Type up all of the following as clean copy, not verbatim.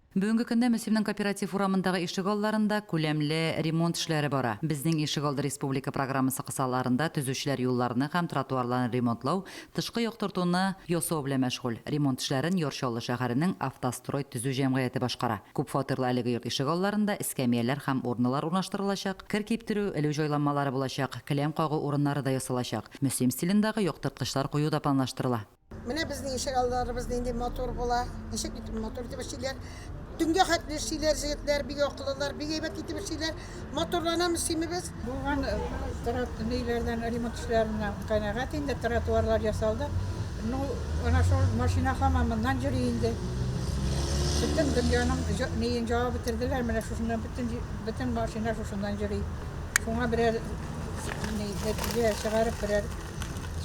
Бүгенге көндә Мөслимнең Кооператив урамындагы ишегалларында күләмле ремонт эшләре бара. Безнең ишегалды республика программасы кысаларында төзүчеләр юлларны һәм тротуарларны ремонтлау, тышкы яктыртуны ясау белән мәшгуль. Ремонт эшләрен Яр Чаллы шәһәренең Автострой төзү җәмгыяте башкара. Күпфатирлы әлеге йорт ишегалларында эскәмияләр һәм урналар урнаштырылачак, кер киптерү, элү җайланмалары булачак, келәм кагу урыннары да ясалачак. Мөслим стилендагы яктырткычлар кую да планлаштырыла. Менә безнең ишек алларыбыз нинди матур була. Ничек итеп матур итеп эшлиләр. Төнгә хәтле эшлиләр җегетләр, бик акыллылар, бик әйбәт итеп эшлиләр. Матурлана Мөслимебез. Булган торак ниләрдән ремонт эшләреннән канәгать инде, тротуарлар ясалды. Ну, ана шул машина һаман моннан йөри инде. Бөтен дөньяның ниен җавап бетерделәр, менә шушыннан бөтен бөтен машина шушыннан йөри. Шуңа берәр ни нәтиҗә чыгарып берәр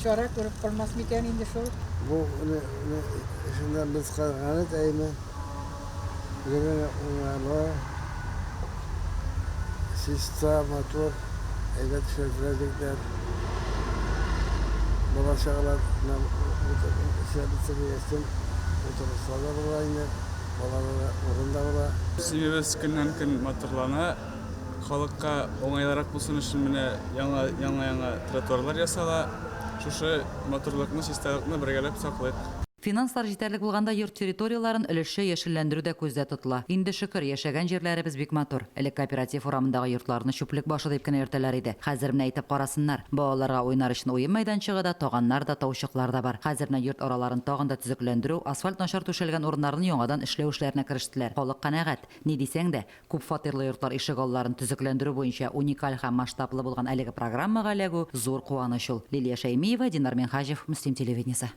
Чара күреп калмас микән инде шул? Бу эшеннән без канәгать, әйме. Йөрергә уңайлы, чиста, матур, әйбәт эшләделәр егетләр. Бала-чагалар белән эшләп бетсә дигәчтен, утырышлар да була инде, балаларга урын да була. Семьябыз көннән-көн матурлана. Халыкка уңайлырак булсын өчен менә яңа яңа тротуарлар ясала. Шушы матурлыкны, чисталыкны бергәләп саклыйк. Финанслар җитәрлек булганда йорт территорияләрен өлешчә яшелләндерү дә күздә тотыла. Инде шөкер, яшәгән җирләребез бик матур. Элек Кооператив урамындагы йортларны чүплек башы дип кенә йөртәләр иде. Хәзер менә әйтеп карасыннар. Балаларга уйнар өчен уен мәйданчыгы да, таганнар да, таучыклар да бар. Хәзер менә йорт араларын тагын да төзекләндерү, асфальт начар түшәлгән урыннарны яңадан эшләү эшләренә керештеләр. Халык канәгать. Ни дисәң дә, Күпфатирлы йортлар ишегалларын төзекләндерү буенча уникаль һәм масштаблы булган әлеге программага эләгү зур куаныч ул. Лилия Шәймиева, Динар Минһаҗев, Мөслим телевидениесе.